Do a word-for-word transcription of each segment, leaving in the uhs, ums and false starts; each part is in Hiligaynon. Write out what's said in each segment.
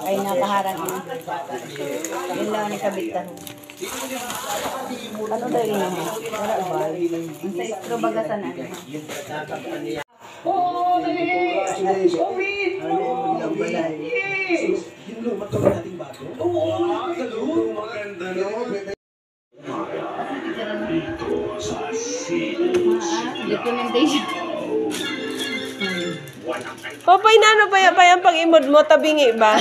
Ay, nakaharang na. Yun lang ang kabit ka. Ano daw yun? Wala ba? Ang sa istro baga sa na. Documentation. Papay, nano pa yan, pa yan pang imod mo, tabingi ba?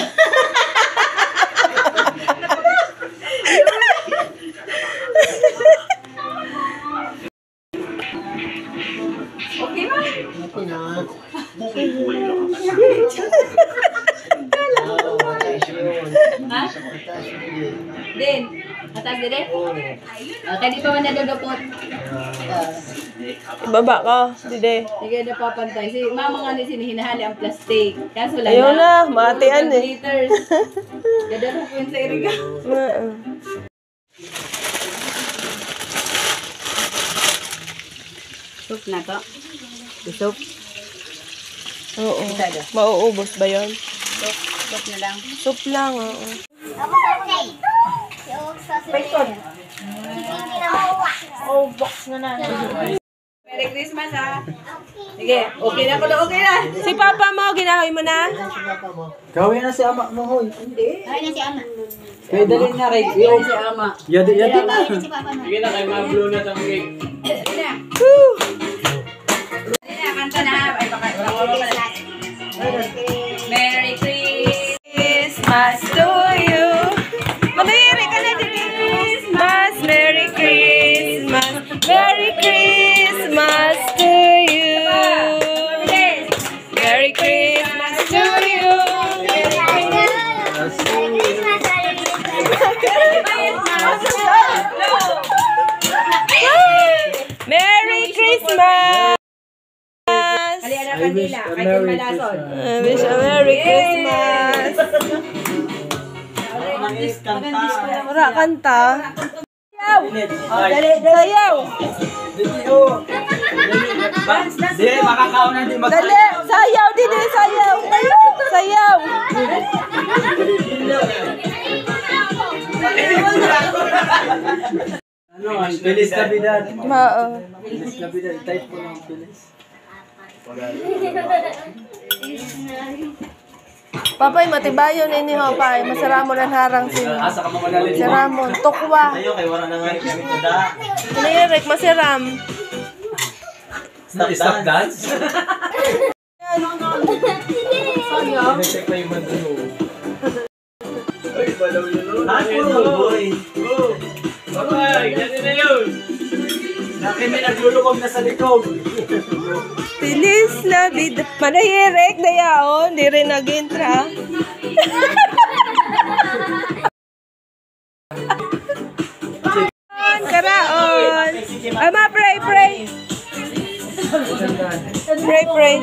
Okay, ma? Okay na. Ha? Din. Mataas din eh? Ah, kadi pa man nadudupot. Baba ka, dide. Sige, napapantay. Si mama nga ni sini hinahali ang plastic. Kaso lang Ayaw na, matian eh. Liters. Gada ko sa iriga. Nga, ah. Soup na to. Soup. Oo. Isa, isa. Mauubos ba yun? Soup. Soup na lang. Soup lang, oo. Oh, box na na. Merry Christmas, ha? Sige, okay na ko na, okay na. Si Papa mo, ginahoy mo na? Gawin na si ama mo, hoy. Hindi. Ay, na si ama. Kaya dali na, kay Kaya si ama. Yadi, yadi na. Ay, si papa mo. Sige na, kay ma-blow na sa cake. Sige na. Woo! Sige na, kanta na. Ay, baka, baka, baka. Merry Christmas to you. Manayari ka na, dili. Christmas, Merry Christmas, Merry Christmas to you. Merry Christmas to you. Merry Christmas. Kali ana kandila, kay Merry malason. Christmas. I wish a Merry Christmas. Wala kanta. Sayaw! Oh, dali, dali. Sayaw! Dili, oh. Dili, makakaon na, di mag- Dali, sayaw, dili, sayaw. Sayaw! Ano, ang Feliz Navidad. Mao. Feliz Navidad, type ko ng Feliz. Papay, matibayon ini, ho, pay. Masiramon ang harang sini. Asa ka mo manalit? Siramon, tukwa. Ayo, kay wala na nga rin kami tada. Ano yan, Rick? Masiram. Stop dance? Check na yung mga. Ay, balaw yun, oh. Ah, puro boy. Oh. Babay, yan na yun. Laki, may naglulubog na sa likod. Feliz Navidad. Manahirek na yaon. Di rin nag-intra. Karaon. Ama, pray, pray. Pray, pray.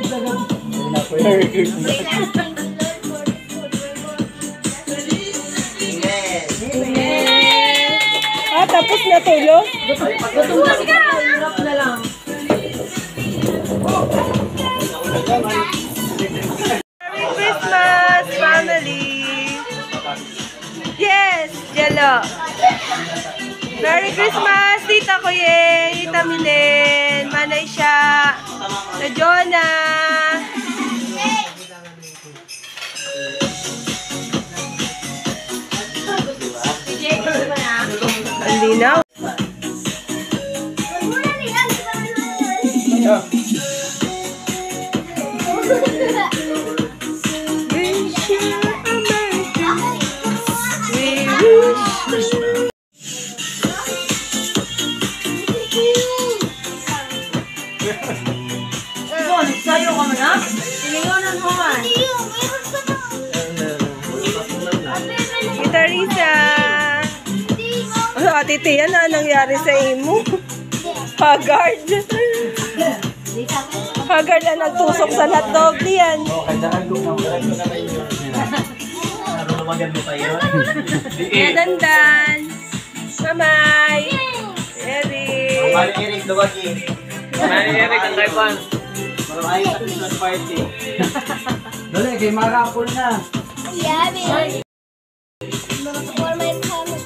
Ah, tapos na tulo? Merry Christmas, family! Yes, Jello! Merry Christmas, Tita Kuyeng, Tita Milen, Manay siya, na Jonah! Ang linaw. Wish you a Merry Christmas. We wish. Bon, sayo ka man, ha? Silingonon mo man. Tita Risa. Ano, Ate Tia, na nangyari sa imo? Haggard. Haggard na nagtusok sa hotdog, Lian. Oh, kay dalag ko na, dalag ko na kayo. Ano, lumagan mo kayo? Dandan. Mamay. Eric. Mari Eric, luwag eh. Mari Eric, ang kaipan. Maraming Christmas party. Dali, kay marapol na. Yummy. For my tummy.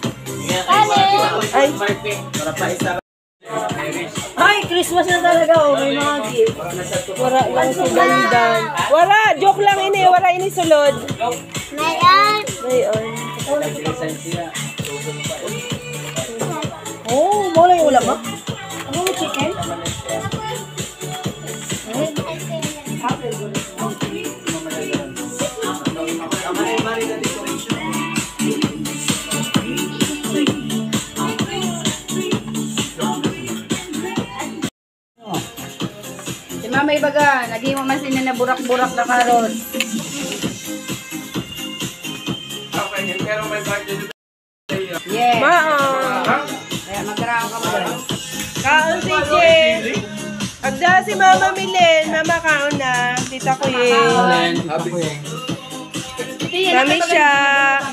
Ay. Para pa isa. Ay, Christmas na talaga, oh. May mga gift. Wala lang si Dandan. Wala, joke lang ini. Wala ini sulod. Ngayon. Ngayon. Oh, mo lang yung ulam, ha? Ano yung chicken? Si Mama Ibaga, naghimo man sila na burak-burak na karon. Okay, pero may budget. Yes. Mao. Kaya magraw ka mo. Kaon, C J. Agda si Mama Milen. Mama, kaon na. Tita ko, eh. Happy. Mami siya.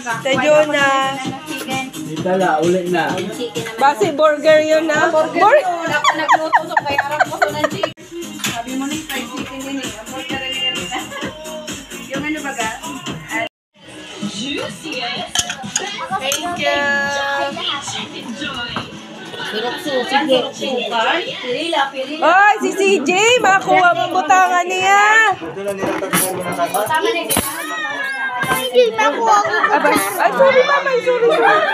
Sa Jonah. Chicken. Dito la, uli na. Chicken naman. Basi burger yun, na. Burger. Wala pa nagluto, so kaya aram ko sa chicken. Sabi mo ni fried chicken din eh. Ang burger rin yun. Yung ano baga? Thank you. Oy, si C J, makuha mo butangan niya. Abay, ay, sorry, mama, ay, sorry, sorry.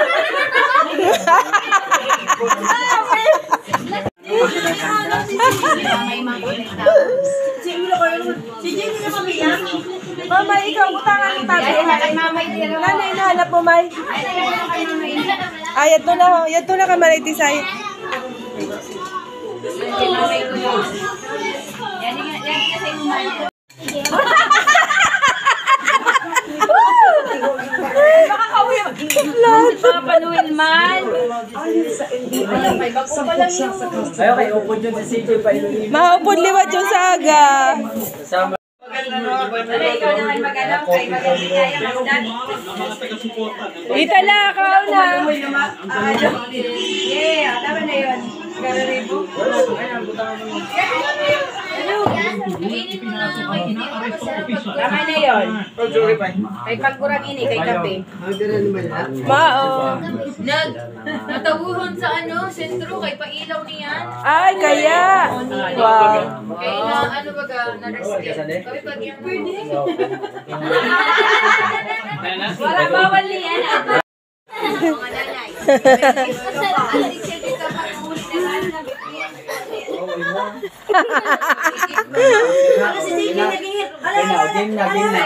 Mama, ikaw, butangan ni Tatay. Nanay, nahanap mo, May? Ay, yadto na, oh. Yadto na ka, Maray Tisay. Nakakauwi. Si Papa Noel man. Ayaw, kay upod yun si C J pa yun. Maupod liwat yung saga. Ano, ikaw naman mag-ano, kay maganda kaya maganda. Ita na, kao na. Ah, ano? Yeah, tama na yun. Gararibo. Ano? Tama na yun. Kay pagkurang ini, kay kape. Mao. Nag-, natawuhan sa ano, sentro, kay pailaw niyan. Ay, kaya. Wow. Kay na, ano baga, na-restrict. Kami pag yung Wala, bawal niyan. Mga nanay. Ano si J J nag-hit? Ala, ala, ala.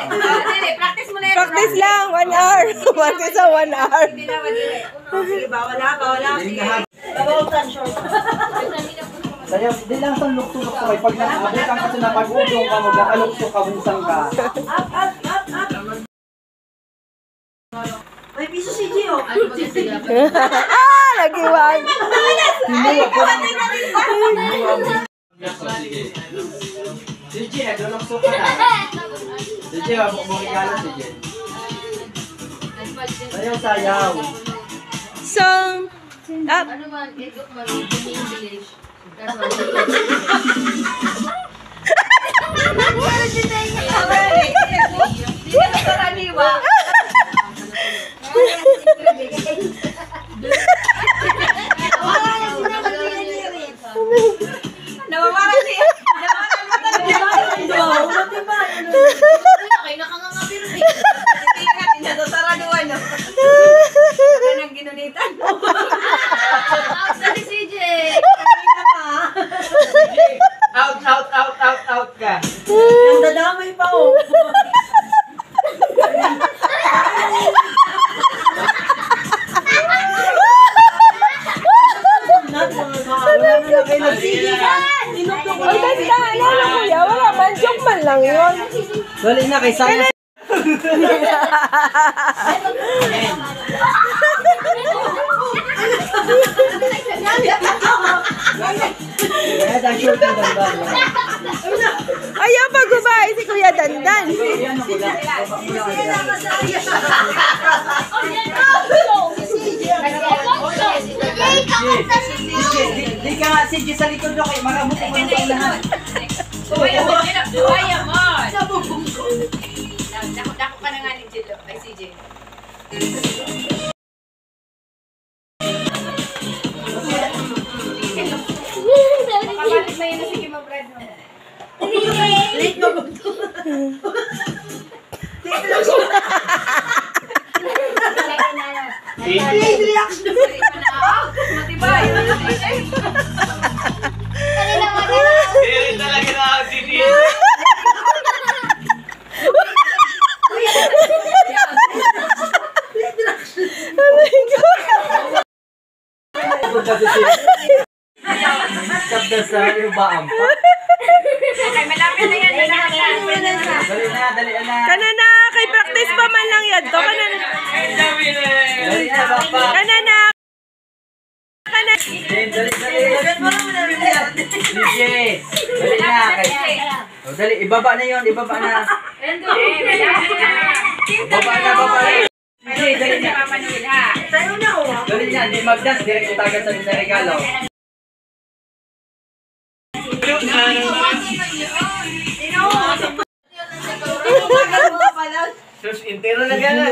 Practice mo na yan. Practice lang, one hour. Practice sa one hour. Hindi na, madali. Oh, sige, bawal na, bawal na. Sige. Bawal tan, short. Kaya, di lang sa lukso-lukso, kay pag naabot ang kasi na pag-udong ka mo, nakalukso ka, bunsang ka. Up, up, up, up. May piso si Gio. Ah, nagiwag. Si Gio, naglulukso ka na. Si Gio, mo regalo si Gio. Sayaw, sayaw. Song. Up. Ano man, ito man, in English. Nawawala siya. Nawawala siya. Kay nakangangabir eh. Tingnan niya sa saraduan, no? Kanang ginunitan. Out na si C J. Kanina pa. Out, out, out, out, out ka. Ang dadamay pa, oh. Ay, basta, ano, ano, kuya? Wala man, joke man lang yun. Dali na, kay sayang. Ayaw pagubay si Kuya Dandan. Di, di ka nga, sige, sa likod mo, kay marabot mo ng unahan. Kaya mo, kaya mo. Makapalit na yun na si Kim Brad mo. Late mo. Late reaction. Matibay. Dili talaga na ako, Gigi. Aray ko. Kabda sa iyo ba ang pa? Okay, malapit na yan, malapit na. Dali na, dali na. Kana na, kay practice pa man lang yan. To, kana na. Dali na, papa. Kana na. Kana. Dali, dali, dali. Sige. Dali na, kay. O, dali, ibaba na yon, ibaba na. Ibaba na, baba na. Sige, dali na. Dali na, di mag-dance, direct itagan sa regalo. Sus, entero na gana.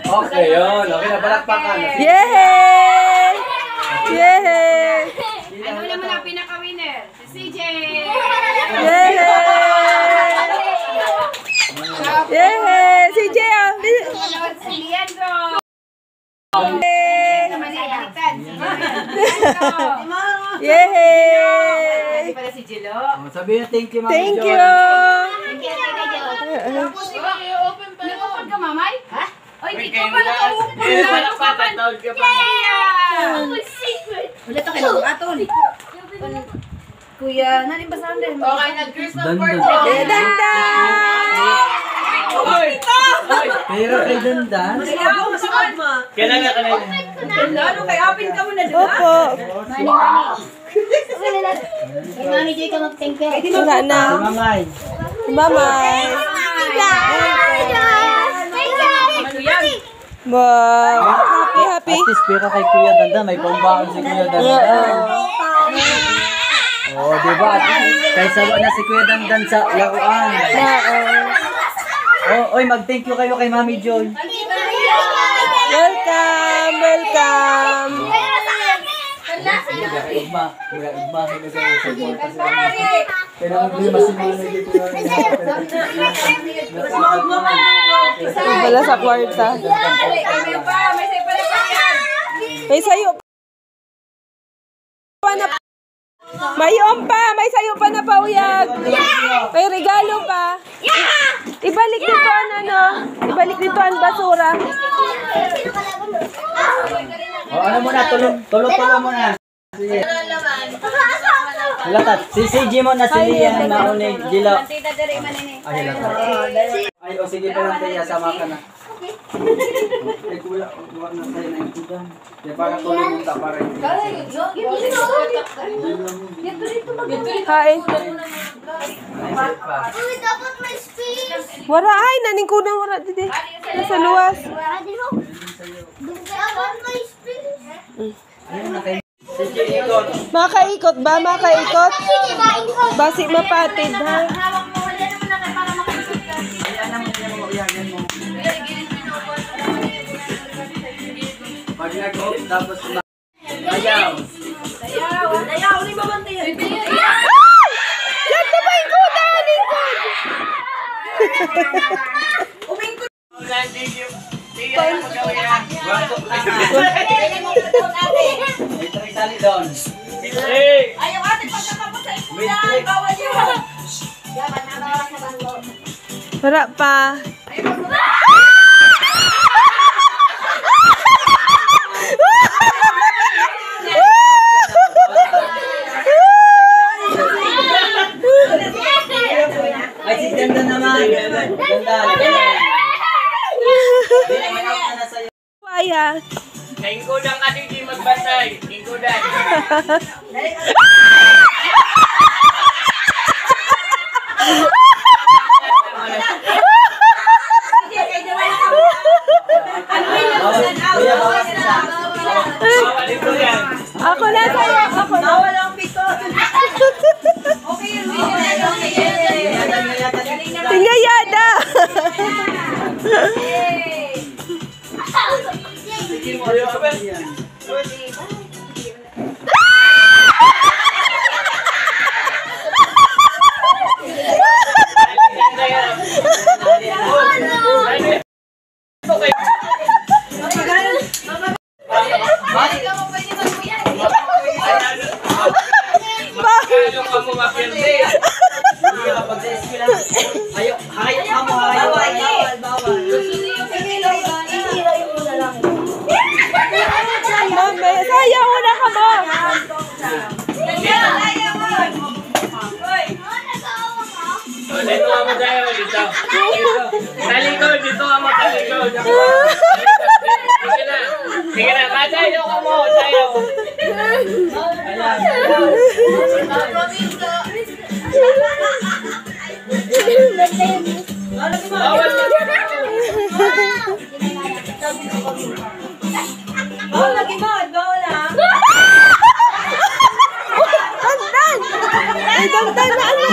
Okay, yun. Okay na, palakpakan. Yehey! Yehey! Ano naman ang pinaka-winner? Si C J! Yay! Yay! C J, ah. Sunod si Leandro. Yay! Naman si Ethan. Si Leandro. Yay! Pala si Jilo. Oh, sabi niya, "Thank you, Mama Thank Joy." You. Thank you, Tita Jo. Tapos, ikaw, nag-open ka, Mamay? Ha? Oy, di ka pala ka-open. Di pala ka-open. Patawag ka pa. Yeah! Wala ta kayo aton. Kuya, nani ba sa amin? Okay, nag-Christmas Dandan. Birthday. Kuya Dandan! Oy! Pero kay Dandan. Kailan na, kailan na? Ano, kay apin ka mo na doon? Opo. Mani, mani. Kay Mami Joy ka mag-thank you. Wala na. Mamay. Mamay. Thank you. Wow. Happy, happy. At least, pero kay Kuya Dandan, may pambaon si Kuya Dandan. Oo. Oo, di ba? At least, kaysa wala si Kuya Dandan sa laruan. Oo. Oh, oy, mag-thank you kayo kay Mami Joy. Welcome, welcome. Kuya Igma, Kuya Igma, kailangan di masimula dito. Wala sa kwarta. May sayo pa na. May um pa, may sayo pa na pauyag. May regalo pa. Ibalik dito ang ano, ibalik dito ang basura. O, ano muna, tulo, tulo, tulo muna. Sige. Wala ka. Si, si Jimo na, si Lian, mauni, Jilo. Ay, wala ka. Ay, o sige pa lang, kaya sama ka na. Ay, kuya, kuha na tayo na yung kuya. Kaya para tulong yung tapa rin. Hi. Ay, pa. Wala ay, naningkunan, wala didi. Nasa luwas. Dapat may space. Ayun na kayo. Makaikot ba? Makaikot? Basi mapatid, ha? Pag nag-off, tapos ayaw. Ayaw, ayaw, ni mamantay. Yan na ba yung kuda? Lingkod! May try sali doon. Hey! Ayaw ate, pagkatapos sa eskwela, bawal yun. Wala pa. Ay, si Ganda naman. Ganda. Ay, ha? Kaingkodan ka, di, di magbantay. Kaingkodan. Ako na sa'yo, ako na. Bawal ang pito. Tingayada. Ayaw, haray, amo, haray. Bawal, bawal, bawal. Ma'am, may sayaw na ka, ma'am. Dito ka mo tayo, dito. Dito. Talikod, dito ka mo, talikod. Sige na. Sige na, matayo ka mo, tayo. Bawal. Oh, lagi ba? Bawal, ah. Dandan! Ay, dandan na ano?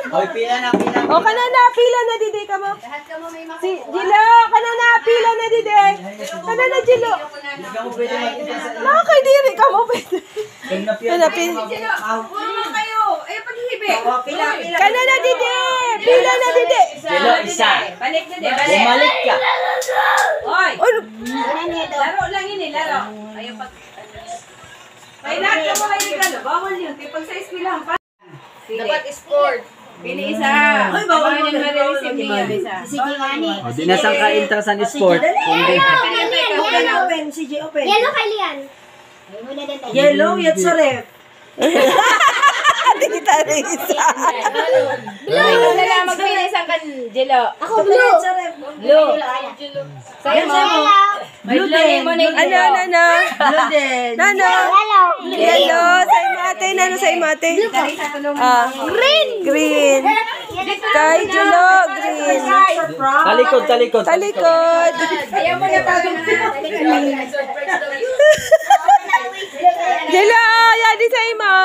Oy, pila na, pila na. O, kana na, pila na, didi ka mo. Si Jilo, kana na, pila na, didi. Kana na, Jilo. Ikaw mo pwede makita sa Mga kay diri ka mo pwede. Kana, pil- Puro man kayo. Eh, paghihibi. Pila, pila. Kana na, didi. Pila na, didi. Jilo, isa. Balik na, di. Balik. Bumalik ka. Oy. Ano? Laro lang yun eh, laro. Ayaw pag- Kaya lahat ka mo kaibigan, bawal yun. Kaya pag sa eskwelahan pa. Dapat sport. Pili isa. Ay, bawal mo, bawal mo, bawal mo, isa. Sige, ngani. O, di na sang kaintra sa sport. Dali. Kundi Open, open, open, open. Sige, open. Yellow kay Lian. Yellow, yat sa ref. Tita Risa. Blue. Ikaw na lang magpili sang kan Jelo. Ako, blue. Yat sa ref. Blue. Sa'yo mo. Blue din. Ano, ano, ano? Blue din. Nano? Yellow. Yellow. Sa imo, ate. Nano sa imo, ate? Ah, green. Green. Kay Julo, green. Talikod, talikod. Talikod. Ayaw mo na pag- Julo, yan din sa imo.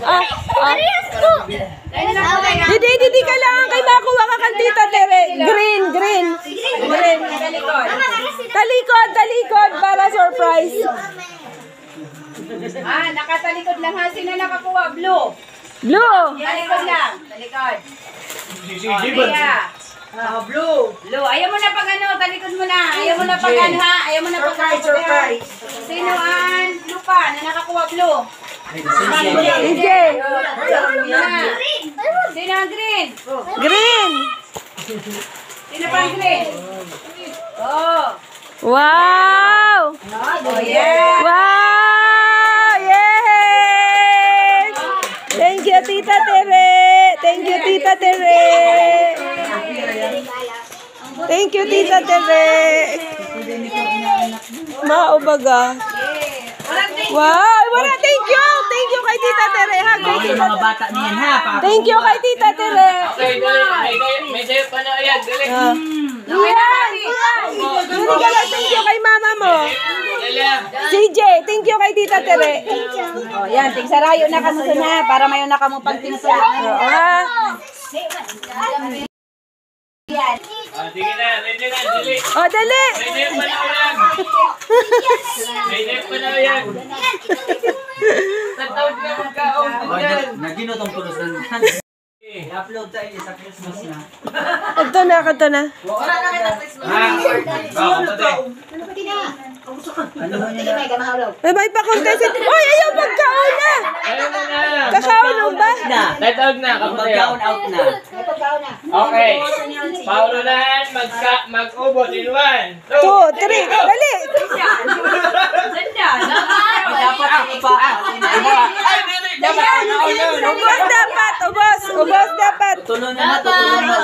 Ah, ah. Didi, didi ka lang kay makuha ka kan Tita Tere. Green, green. Green. Talikod, talikod para surprise. Ah, nakatalikod lang ha. Sino nakakuha? Blue. Blue. Talikod lang. Talikod. Okay, ha. Ah, blue. Blue. Ayaw mo na pag ano, talikod mo na. Ayaw mo na pag ano, ha. Ayaw mo na pag ano, surprise, surprise. Sino ang lupa na nakakuha blue? Sige. Sino ang green? Green. Sino pa ang green? Oh. Wow! Oh, yeah. Wow! Yay! Thank you, Tita Tere! Thank you, Tita Tere! Thank you, Tita Tere! Mao baga. Wow! Wala, thank you! Thank you kay Tita Tere, ha? Kay Tita Tere. Thank you kay Tita Tere. Okay, dali. May, may, may sayo pa na yan. Dali. Ah. Iyan! Iyan! Thank you kay mama mo. C J, thank you kay Tita Tere. Oh, yan, tigsarayo na kamo sa na para mayo na kamo pagtigsa. Oo, ha? Ah, sige na, ready na, dali. Oh, dali. Ready pa na yan. Ready pa na yan. Tataw na magkaon. Oh, dyan. Nagino tong tulos na. I-upload tayo sa Christmas na. Kadto na, kadto na. Wala na kita Christmas. Ah, ah, kapatid. Ano ba nila? May, may pa contestant. Uy, ayaw pagkaon na. Ayaw na na. Kakaon na ba? Let out na, kapatid. Pagkaon out na. Okay. Paunahan, magka-, mag-ubos in one. Two, three. Dali! Dapat sa iba. Ubos dapat! Ubos! Ubos dapat! Tutulo na na, tutulo na.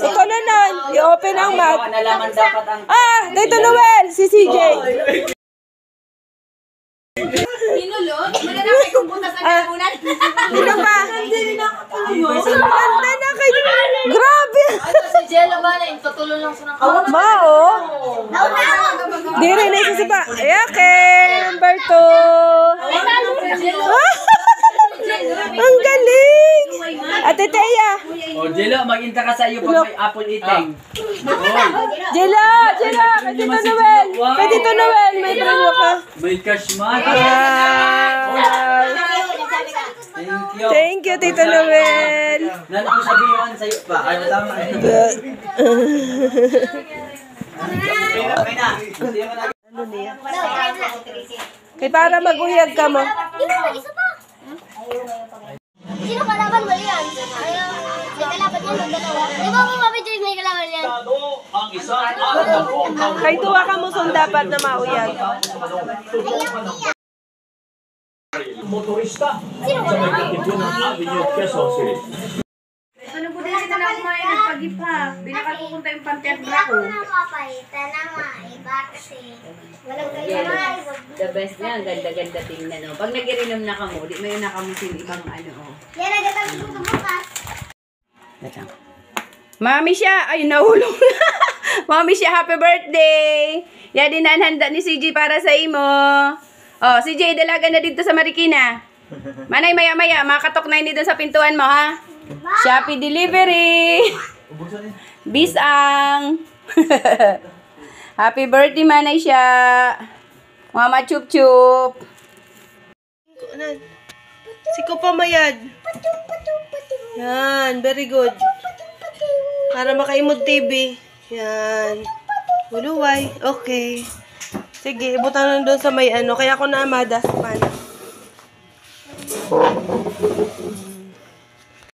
Tutulo na. I-open ang mouth. Nalaman dapat ang Ah! Tito Noel! Si C J! Hinulot? Wala na kayo kung butas ang Ah. Lagunan. Sino ba? Handa na kayo. Grabe. Ito si Jello ba na yung tutulo lang sa mga Ba, oh. Diri na isa pa. Ay, okay. Number two. Ang galing. Ate Thea. O, Jello, mag-inta ka sa iyo pag may apple eating. Jela, Jela, kay Tito Noel. Kay Tito Noel, may premyo ka. May cash man. Wow. Thank you, Tito Noel. Nan ang sabihan sa'yo pa. Ay, tama eh. Ano niya? Kay para maguyag ka mo. Isa pa. Sino kalaban mo yan? Ayaw. May kalaban yan, magdalawa. Di ba mo, Mami Joy, may kalaban yan? Kay duha ka mo son dapat na mauyag. Motorista sa may Katipunan Avenue, Quezon City. Ano po din kita na kumain ng pagipha? Binakal ko kung tayong panty at bra ko. Mapapalitan na mga iba kasi walang Yan. ganyan. The best nga, ang ganda-ganda tingnan. Oh. Pag nag-irinom na kamo, di may na kamo sing ibang ano. Oh. Yan ang gatang gusto bukas. Mami siya, ay nahulog na. Mami siya, happy birthday. Ya din ang handa ni C J para sa imo. Oh, C J, dalaga na dito sa Marikina. Manay, maya-maya, makatok na ini dun sa pintuan mo, ha? Shopee delivery. Bisang. Happy birthday, Manay siya. Mama Chup Chup. Si Kupa Mayad. Yan, very good. Para makaimod T V. Yan. Buluway. Okay. Sige, ibutang lang doon sa may ano. Kaya ako na amadas man.